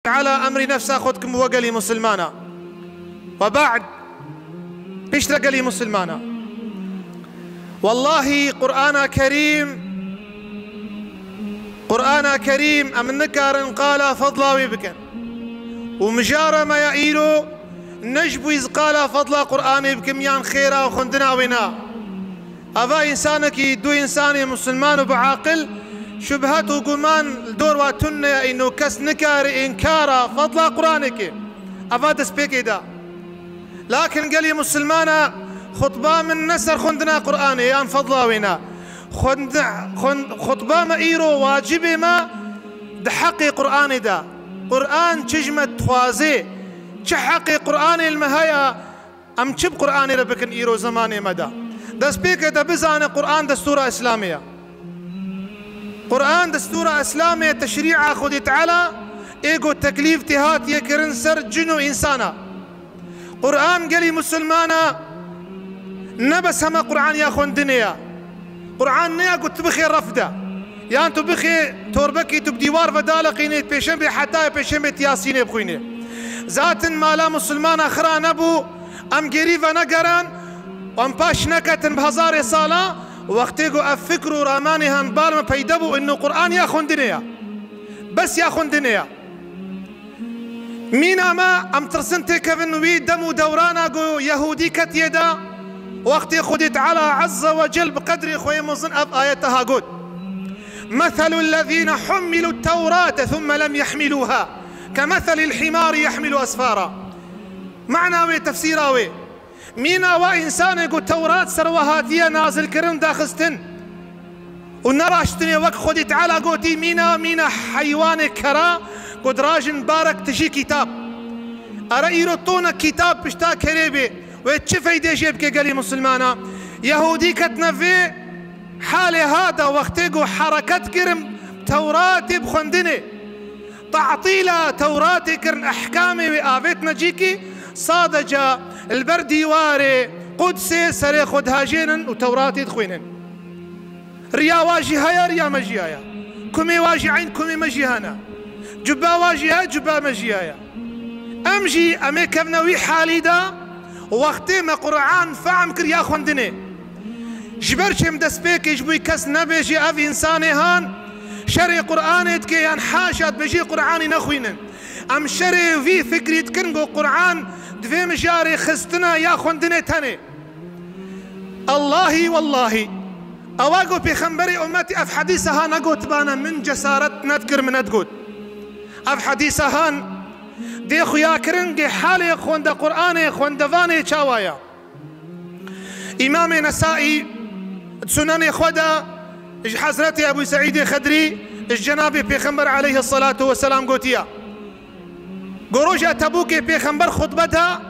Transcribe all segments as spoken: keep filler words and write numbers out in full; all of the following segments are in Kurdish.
Teala emrî nefsa xwe dikim we gelî misilmana. We ba'd, piştre gelî misilmana. Wellahî Qur'ana Kerîm, Qur'ana Kerîm em nikarin qala fedla wê bikin. Û mijara me ya îro ne ji bo îz qala fedla Qur'anê bikim yan xêra xwendina wê na. Eva însanekî, du însanê misilman û biaqil, şubhet û guman li dor wa tune ye, îno kes nikare înkara fedla Qur'anê ke. Eva destpêkê de. Lakin gelî misilmana, xutba min ne ser xwendina Qur'anê yan fedla wê ne. Xwend-, xwend-, xutba me îro wacibê me di heqê Qur'anê de. Qur'an çi ji me dixwaze, çi heqê Qur'anê li me heye, em çi bi Qur'anê re bikin îro zemanê me de? Destpêkê de bizane Qur'an destûra Îslamê ye. Qur'an destûra Îslamê ye, teşrî'a Xwedê Teala ê ku teklîf tê hatiye kirin ser cin û însana. Qur'an gelî misilmana ne bes hema Qur'an ya xwendinê ye. Qur'an ne ya ku tu bixê ref de. Yan tu bixê torbekî tu bi dîwar ve daleqînê, pêşembê hetayê pêşembê tu Yasînê bixwînê. Zaten mala misilmana xira nebû, em gêrî venegeran, em paş neketin bi hezarê sala, wextê ku ev fikr û ramanê han bal me peyde bû, ino Qur'an ya xwendinê ye. Bes ya xwendinê ye. Mîna me, em tirsin têkevin wî dem û dewrana ku Yehûdî ketiye de, wextê Xwedê Teala Azze ve Cel bi qedrê xwe yê mezin ev ayet ha got: "Meselul lezîne hummilut tewrate thumme lem yehmilûha, ke meselil himari yehmilu esfara." Mana wê, tefsîra wê. Mîna wa însanê ku Tewrat ser we hatiye nazilkirin daxistin û neraştinê, wek Xwedî Teala gotî, mîna, mîna heywanê kera ku dirajin barek tijî kitab. Ere îro tonek kitab pişta kerê bê, wê çi feydê jê bike gelî misilmana? Yehûdî ketine vê halê ha de wextê ku hereket kirin Tewratê bi xwendinê. Tatîla Tewratê kirin, ehkamê wê avêtine cîkî, sadece li ber dîwarê Qudsê serê xwe dihejênin û Tewratê dixwînin. Riya wa jî heye, riya me jî heye. Kumê wa jî eyn kumê me jî hene. Cubba wa jî heye, cubba me jî heye. Em jî, em ê kevne wî halî de, wextê me Quran fehm kir ya xwendinê. Ji ber çi em destpêkê ji bo kes nebêjî ev însanê han şerê Quranê dike yan haşa dibêjî Quranî nexwînin. Em şerê vî fikrî dikin ku Quran di vê mijarê xistina ya xwendinê tenê. Allahî wellahî, ewa ku pêxemberê ummetî ev hedîsa ha negotibana, min cesaret nedikir, min nedigot. Ev hedîsa han dê xuya kirin ku halê xwende Quranê, xwendevanê çawa ya. Îmamê Nesaî di Sunenê xwe de ji Hezretê Ebû Seîdê Xedrî, ji Cenabê Pêxember aleyhisselatu vesselam gotiye. Ku roja Tebûkê Pêxember xutbe da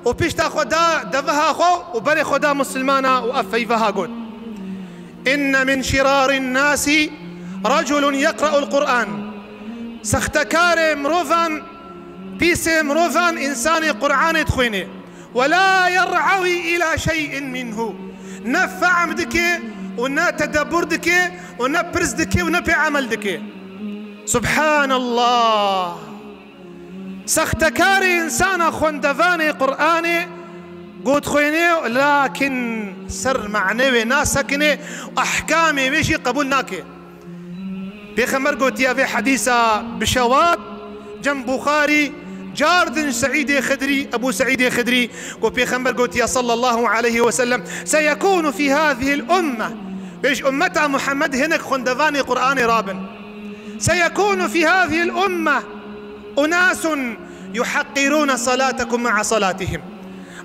û pişta xwe da deveha xwe û berê xwe da misilmana û ev feyveha got: "Inne min şirarin nasi reculun yeqra'ul Qur'an." Sextekarê mirovan, pîsê mirovan, însanê Qur'anê dixwînê. "Ve la yer'awi ila şey'in minhu." Ne fehm dike û ne tedebbur dike û ne pirs dike û ne pê emel dike. Subhanallah. Sextekarê însana xwendevanê Qur'anê got xwênê, lakin ser mane wê nasekine, ehkamê wê jî qebûl nake. Pêxember gotiye vê hedîsa bi şewat, cem Buxarî, cardin Seîdê Xidrî, Ebû Seîdê Xidrî, ku Pêxember gotiye sallallahu aleyhi ve sellem, "Seyekûnu fî hâzihil umme." Bêj ummeta Muhammed hinek xwendevanê Qur'anê rabin. "Seyekûnu fî hâzihil umme unasun yuhaqqirûne salâtekum ma'a salâtihim."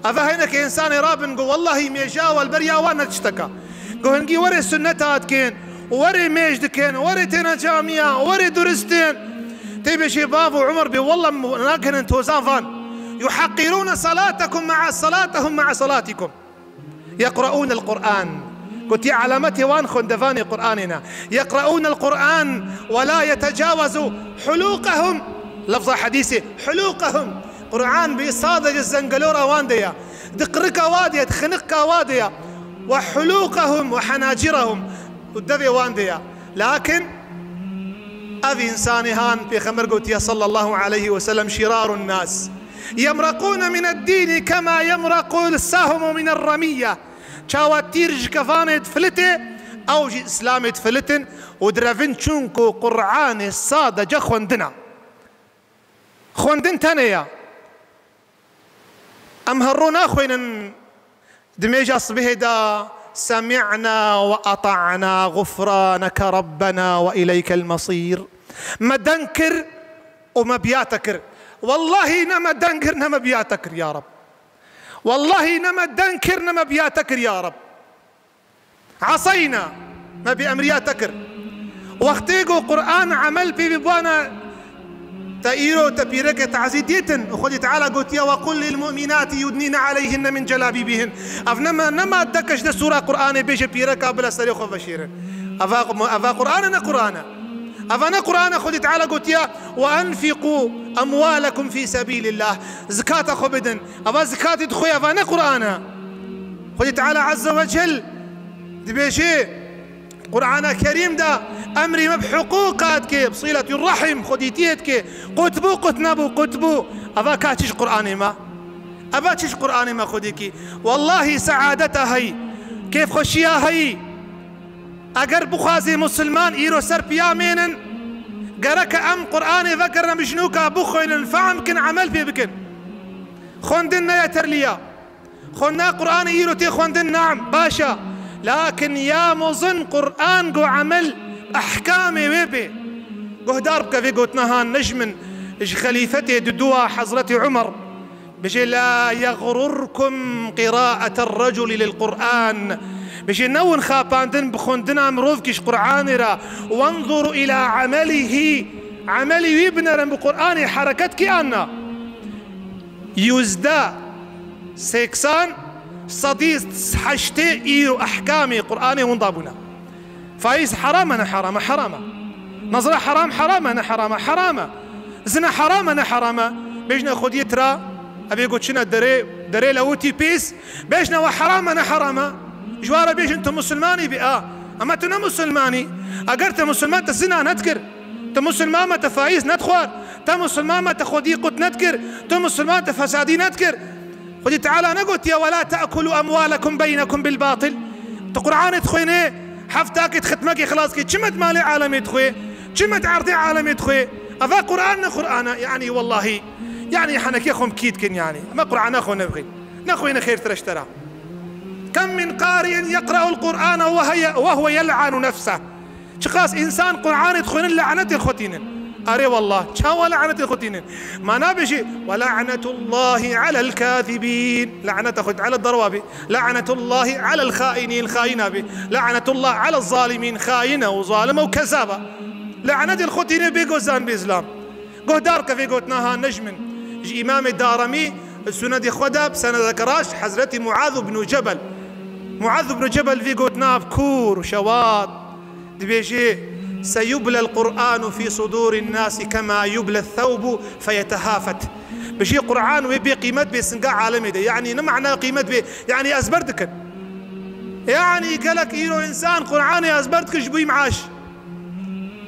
Eva hinek însanê rabin ku wellahî mêja we li ber ya wan ne tişteka. Ku hingî werê sunneta dikin, werê mêj dikin, werê têne camiya, werê duristên. Tê bêjê bav û Umar bê, wellah nagenin tozan van. "Yuhaqqirûne salâtekum ma'a salâtehum ma'a salâtikum." "Yeqra'ûnel Qur'an." Gotiye alametê wan xwendevanê Qur'anê ne. "Yeqra'ûnel Qur'an ve la yetecawezu hulûqehum." Lefza hedîsê, hulûqehum. Qur'an bi sadece zengelora wan de ya. Di qirika wa de ya, di xiniqka wa de ya. "Ve hulûqehum ve henacirehum." Û devê wan de ya. Lakin Ev însanê han Pêxember gotiye sallallahu aleyhi ve sellem, şirarun nas yemreqûne mined dînî kema yemrequl sehmu minel remiyye. Çawa tîr ji kefanê difilitê, ew jî Îslamê difilitin û direvin, çunku Qur'anê sadece xwendin e. Xwendin tenê ye. Em her ro naxwînin di mêja sibihê de, "Semi'na ve ata'na, ğufraneke Rabbena ve ileykel mesîr." Me deng kir û me biya te kir. Wellahî ne me deng kir, ne me biya te kir, ya Reb. Wellahî ne me deng kir, ne me biya te kir, ya Reb. Aseyna, me bi emriya te kir. Wextê ku Qur'an emel pê bibana, te îro te pîreke tazî dîtin. Xwedî Teala gotiye, "Ve qul lil mu'minati yudnine aleyhinne min celabîbihin." Ev nema, nema deke ji de sura Qur'anê bêje pîreka bila serê xwe veşêrin. Eva, eva Qur'an e, ne Qur'an e. Eva ne Qur'an e, Xwedî Teala gotiye, "Ve enfiqu emwalekum fî sebîlillah." Zikata xwe bidin. Eva zikatê dixwe, eva ne Qur'an e. Xwedî Teala Azze ve Cel dibêje, Qur'ana Kerîm de emrî me bi hiqûqa dike, bi sîletî rehîm, xwedîtiyê dike. Qut bû, qut nebû, qut bû. Eva ka çi ji Qur'anê me? Eva çi ji Qur'anê me xwedî kî? Wellahî seadeta heyî, kêfxweşiya heyî. Eger bixwazê musulman îro ser piya mênin, gereke em Qur'anê vegerine mijnûka, bixwînin, fehm bikin, emel pê bikin. Xwendin ne yeterliya. Xwendina Qur'anê îro tê xwendin, naam, baş e. Lakin ya mezin Qur'an ku emel ehkamê wê bê. Guhdar bike vê gotina han, ne ji min, ji xelîfetê duduwa Hezretî Umer. Bêje, "La yeğrurkum qiraeter reculi lil Qur'an." Bêje, newin xapandin bi xwendina mirovkî ji Qur'anê re. "Wenzuru ila amelihi." Emelî wî binerin bi Qur'anê hereket kî anna. Yüzde seksen, sedî heştê îro ehkamê Qur'anê winda bûne. Faiz heram e, ne heram e? Heram e. Nazara heram, heram e, ne heram e? Heram e. Zina heram e, ne heram e? Bêjne xwediyê tira, evê ku çine derê, derê lewitî pîs, bêjne we heram e, ne heram e? Ji we re bêjin tu musulmanî bî, a. Ama tu ne musulmanî. Eger tu musulman, tu zina nedikir. Tu musulman me, tu faiz nedixwar. Tu musulman me, tu xwedî qut nedikir. Tu musulman, tu fesadî nedikir. Xwedî Teala negotiye, "Ve la te'kulu emwalekum beynekum bil batil." Tu Qur'anê dixwênê, heftakê di xitmekê xilas kê. Çi me di malê alemê dixwê? Çi me di erdê alemê dixwê? Eva Qur'an ne Qur'an e, yanî wellahî. Yanî henekê xwe kî dikin yanî. Ema Qur'ana xwe nebixwîn. Nexwêne xêrtir e ji te re. Kem min qari'in yeqra'ul Qur'ane ve huve, ve huve yel'anu nefseh. Çiqas însan Qur'anê dixwînin, lanetê xwe tînin. Erê wallah, çawa lanetê xwe tînin? Ma nabêjî, "Ve lanetullahi alel kazibîn." Laneta Xwedî Teala derwa bê. "Lanetullahi alel xainîn." Xaîn e bê. "Lanetullah alel zalimîn." Xaîn e û zalim e û kezab e. Lanetê xwe tînin bê gozan bê zilam. Guhdar ke vê gotina ha ne ji min. Ji Îmamê Darimî, Sunedê xwe de bi senedeke raşt, Hezretî Muaz ibn Cebel. Muaz ibn Cebel vê gotina bi kûr û şewat dibêje, "Seyublel Qur'anu fî sudûrin nasi kema yublel thewbu feyetehafet." Bijî Qur'an wê bê qîmet bê singa alemê de. Yanî ne mana qîmet bê, yanî ezber dikin. Yanî gelek îro însan Qur'anê ezber dikin ji bo îm'aş.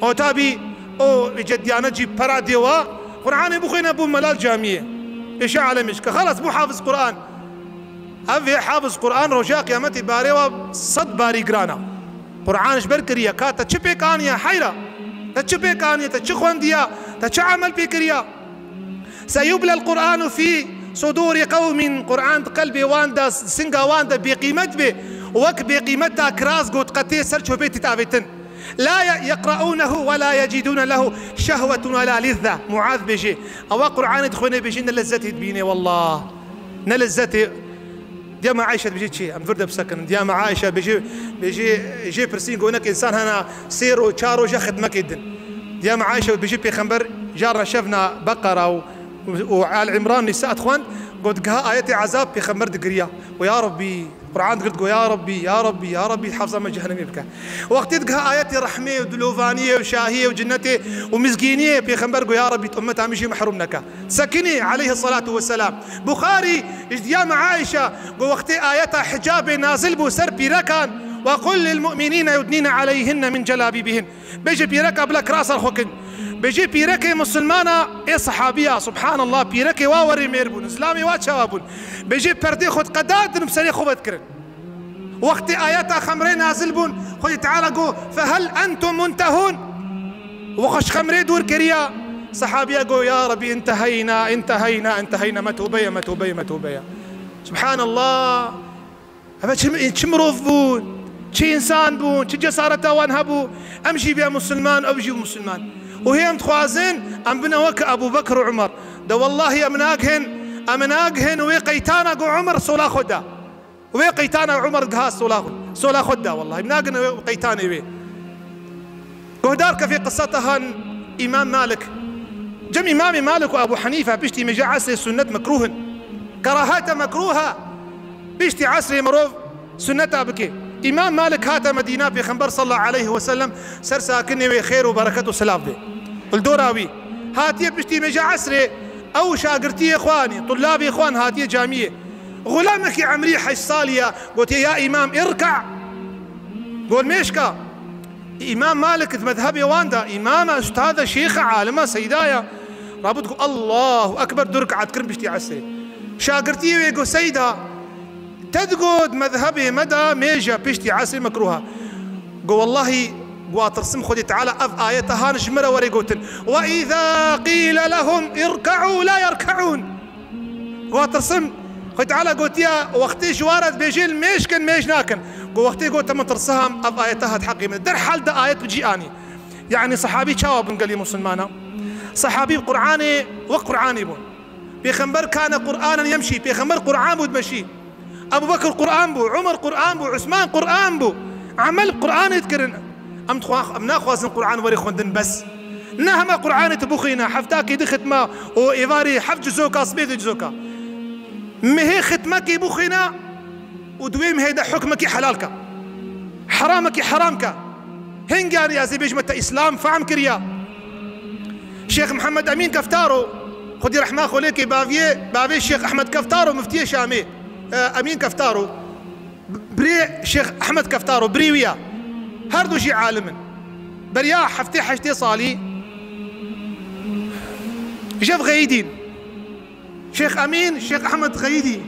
O tabî, o cediyane jî pera dêwa, Qur'anê bixwîne bû melal camiyê. Pêşe alemê jike. Xelas bû hafiz Qur'an. Ev vê hafiz Qur'an roja qiyametê barê wa sed barî giran e. Qur'an ji ber kiriye, ka te çi pêk aniye heyra? Te çi pêk aniye? Te çi xwendiye? Te çi emel pê kiriye? Seyublel Qur'anu fî sudûri qewmin, Qur'an di qelbê wan de, singa wan de bêqîmet bê, wek bêqîmeta kiraz got qetê ser çopê tît avêtin. La ye-, yeqra'ûnehu ve la yecidûne lehu şehwetun ve la lizze. Muaz bêjê, ewa Qur'anê dixwêne bêjê ne lezzetê dibînê wallah. Ne lezzetê. Diya me Ayşe dibêje çi? Em vir de bisekinin. Diya me Ayşe bêje, bêje, jê pirsîn ku hinek însan hene sê ro-, çar roja xidmekê din. Diya me Ayşe bêje Pêxember carna şevna Beqera û, û Al Imran Nisa dixwend, got giha ayetê ezab Pêxember digiriya. Û ya Rabbî, Qur'an digirt, got ya Rabbî, ya Rabbî, ya Rabbî, hafza me cehennemê bike. Wextê digiha ayetê rehmê û dilovaniyê û şahiyê û cinnetê û mizgîniyê Pêxember got ya Rabbî, tu ummeta min jî mehrûm neke. Sekinî aleyhissalatu vesselam. Buxarî ji diya me Aîşe got, wextê ayeta hicabê nazil bû ser pîrekan, "Ve qul lil mu'minîne yudnîne aleyhinne min celabîbihin." Bêje pîreka bila kira ser xwe kin. Bêjê pîrekê musulmana ê sehabiya, subhanallah, pîrekê wa werê mêr bûn, zilamê wa çawa bûn. Bêjê perdê xwe diqedandin bi serê xwe vedikirin. Wextê ayeta xemrê nazil bûn, Xwedê Teala got, "Fehel entum muntehun?" Û xwe ji xemrê dûr kiriya. Sehabiya got, "Ya Rebî, inteheyna, inteheyna, inteheyna, me tobe ye, me tobe ye, me tobe ye." Subhanallah. Ev çi, çi mirov bûn, çi însan bûn, çi cesareta wan hebû. Em jî bê musulman, ew jî musulman. Û hê em dixwazin, em bine wek Ebû Bekr û Umar. De wellahî em nagihin, em nagihin wê qeytana ku Umar sola xwe da. Wê qeytana Umar diha sola xwe, sola xwe da wellahî. Em nagihin wê qeytanê wê. Guhdar ke vê qiseta han Îmam Malik. Cem Îmamê Malik û Ebû Henîfe piştî mêja esrê sunnet mekrûh in. Kerahete mekrûh e. Piştî esrê mirov sunneta bike. Îmam Malik hate Medîna, Pêxember sallallahu aleyhi ve sellem ser sakinê wê xêr û bereket û silav bê. Li dora wî. Hatiye piştî mêja esrê ew şagirtiyê xwe anî, tulabê xwe an hatiye camiyê. Xulamekî emrî heşt salî ye, gotiye, "Ya Îmam, irka." Got, "Mêşka." Îmam Malik di mezhebê wan de îmam e, ustad e, şêx e, alim e, seyda ye. Rabû digot, "Allahu Ekber", du rekat kirin piştî esrê. Şagirtiyê wê got, "Seyda, te digot mezhebê me de mêja piştî esrê mekruh e." Got, "Wellahî, got, tirsim Xwedê Teala ev ayeta han ji min re were gotin. Ve izâ qîle lehum irka'û la yerka'ûn." Got, tirsim, Xwedê Teala gotiye, wextê ji wan re dibêjin mêj kin, mêj nakin. Got, wextê gote min tirsiham, ev ayeta hat heqê min. Derhal de ayet bi cî anî. Yanî sehabî çawa bûn gelî musulmana? Sehabî Qur'anê, wek Qur'anê bûn. Pêxember kane Qur'anen yemşî. Pêxember Qur'an bû dimeşî. Ebu Bekir Qur'an bû, Umar Qur'an bû, Usman Qur'an bû. Emel Qur'anê dikirin. Em dixwa-, em naxwazin Qur'an were xwendin bes. Ne hema Qur'anê tu bixwîne, heftakê di xitma û êvarê heft cizoka, sibê di cizoka. Mihê xitmekê bixwîne û di wê mihê de hukmekî helal ke. Heramekî heram ke. Hinganî ez ê bêjime te Îslam fehm kiriya. Şêx Mihemed Emîn Keftaro, Xwedî rehma xwe lê ke baviyê, bavê Şêx Ehmed Keftaro, miftiyê Şamê, e, Emîn Keftaro, birê Şêx Ehmed Keftaro, birê wî ya. Her du jî alim in. Beriya heftê heştê salî jev xeyidîn. Şêx Emîn, Şêx Ehmed xeyidî.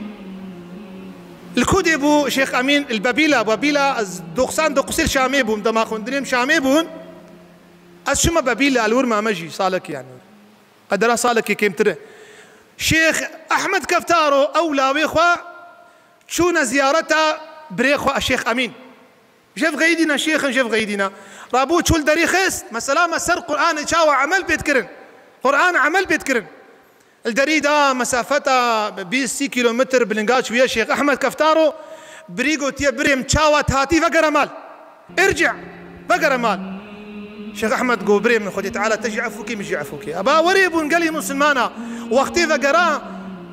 Li ku dê bû Şêx Emîn? Li Bebîla, Bebîla, ez doxsan dokuz Şamê bûm, dema xwendinêm Şamê bûn. Ez çûme Bebîla, li wir mame jî, salekî yani. Qedera salekî kêmtir e. Şêx Ehmed Keftaro, ew lawê xwe çûne ziyareta birê xwe Şêx Emîn. Jev xeyidîne şêxin, jev xeyidîne. Rabû çû li derî xist, mesela me ser Qur'anê çawa emel pê dikirin. Qur'an emel pê dikirin. Li derî da mesafeta bîst sî kîlometr bi linga çûye Şêx Ehmed Keftaro, birî gotiye, "Birêm, çawa hatî vegere mal. Irci', vegere mal." Şêx Ehmed got, "Birê min, Xwedê Teala te jî efû kê, min jî efû kê." Eba werê bûn gelî musulmana, wextê vegera,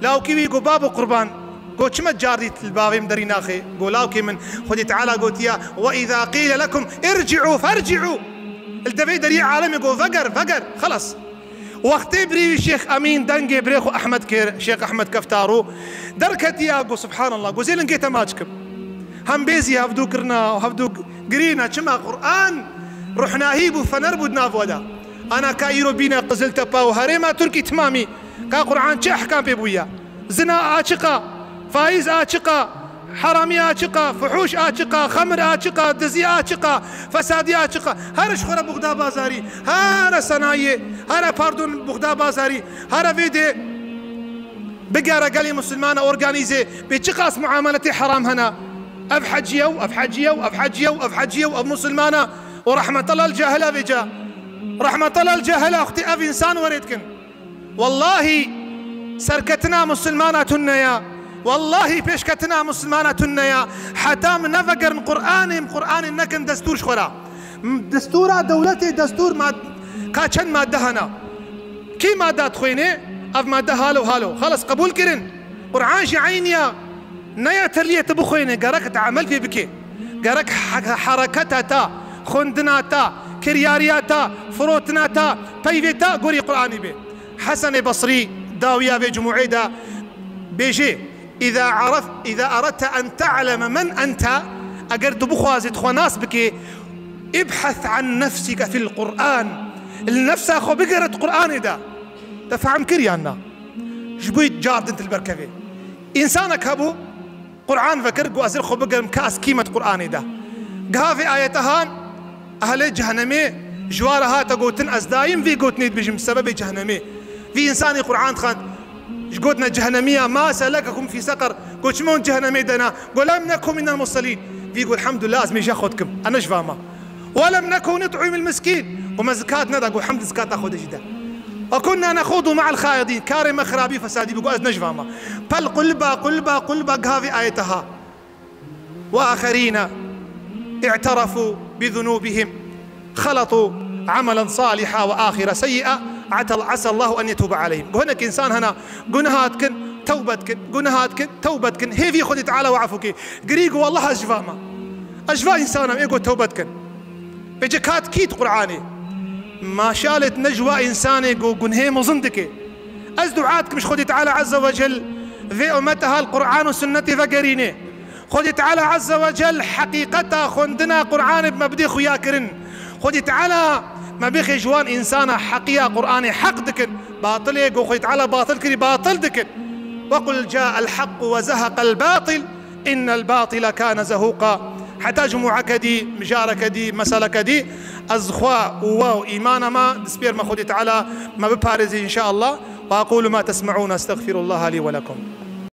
lawkî wî got, "Babo qurban." Got, "Çima car dît li bavê min derî naxê?" Got, "Lawkê min, Xwedê Teala gotiye, ve izâ qîle lekum irci'û ferci'û." Li devê deriyê alemê got, "Veger, veger, xelas." Wextê birî wî Şêx Emîn dengê birê xwe Ehmed kir, Şêx Ehmed Keftaro derketiya, got, "Subhanallah, got, zê lingê te maç kim." Hem bêzî hevdû kirina, hevdû girîna. Çima? Qur'an ruhnahî bû, fener bû di nav we de. Ana ka îro bîne Qiziltepe û herêma Tirkî timamî, ka Qur'an çi ehkam pê bûye? Zina açiq a, faîz açiq a, heramî açiq a, fuhûş açiq a, xemir açiq a, dizî açiq a, fesadî açiq a. Here ji xwe re Buxda Bazarî, here senayiyê, here, pardon, Buxda Bazarî, here vê dê bigere gelê musulmana organîze bê çiqas muameletê heram hene. Ev hecî ye û ev hecî ye û ev hecî ye û ev hecî ye û ev musulmana û rehmetullah li cahila vêca. Rehmetullah li cahila wextê ev însan werê dikin. Wellahî serketina misilmana tune ya. Wellahî pêşketina misilmana tune ya. Heta min nevegerin Qur'anê, em Qur'anê nekin destûr ji xwe re. M-, destûra dewletê, destûr mad-, ka çend madde hene. Kî madde dixwîne? Ev madde halo halo. Xelas qebûl kirin. Qur'an jî eynî ya. Ne ya terliyê tu bixwîne, gerek tu emel pê bike. Gerek he-, hereketa ta, xwendina ta, kiryariya ta, firotina ta, peyvê ta gorî Qur'anî be. Hesenê Besrî dawiya vê cumûê de bêjê, "Îza aref-, îza aradte en te'leme men ente", eger tu bixwazî tu xwe nas bikî, "ibhas an nefsike fil Qur'an", Li nefsa xwe bigere di Qur'anê de. Te fehm kir yan na? Ji bo cardin tu li ber kevê. Însanek hebû, Qur'an vekir, got, "Ez li xwe bigerim ka ez kî me di Qur'anê de." Giha vê ayete han, ehlê cehennemê ji wa re hate gotin, ez dayim vî gotinê dibêjim, sebebê cehennemê. Vî însanî Qur'an dixwend, ji gotine cehennemiya, "Ma selekekum fî seqer?" Got, "Çima hûn cehennemê de ne?" Got, "Lem neku minel musellîn." Vî got, "Elhamdulillah, ez mêja xwe dikim. Ez ne ji va me." "Ve lem neku nut'imul miskîn." Got, "Me zikat neda." Got, "Elhamdulillah, zikata xwe de jî de." "Ve kunna nexudu ma'al xaidîn." Karê me xirabî, fesadî bû. Got, "Ez ne ji va me." Pel qulba, qulba, qulba, giha vê ayete ha. "Ve aherîne i'terefu bi zunûbihim. Xeletu amelen saliha ve ahire seyyi'a. Atel, asallahu en yetûbe aleyhim." Got, hinek însan hene, guneha dikin, tewbe dikin, guneha dikin, tewbe dikin. Hêvî Xwedê Teala we efû kê. Girî got, "Wallah ez ji va me. Ez ji va însanan." Ê got, "Tewbe dikin." Vêce kat kît Qur'anê. Maşalêt ne ji wa însanê ku gunhê mezin dike. Ez dua dikim ji Xwedê Teala Azze ve Cel vê ummeta hal Qur'an û sunnetê vegerîne. Xwedê Teala Azze ve Cel heqîqeta xwendina Qur'anê bi me bidê xuya kirin. Xwedê Teala me bixê ji wan însana heqiya Qur'anê heq dikin. Batilê ku Xwedê Teala batil kirî, batil dikin. "Ve qul ca'el haqq ve zehaqel batil, innel batile kane zehûqa." Heta cumu'eke dî, mijareke dî, meseleke dî, ez xwe û we û îmana me dispêrme Xwedê Teala me biparêzê înşaallah. Ve aqulu ma tesme'ûn, estexfirullaha lî ve lekum.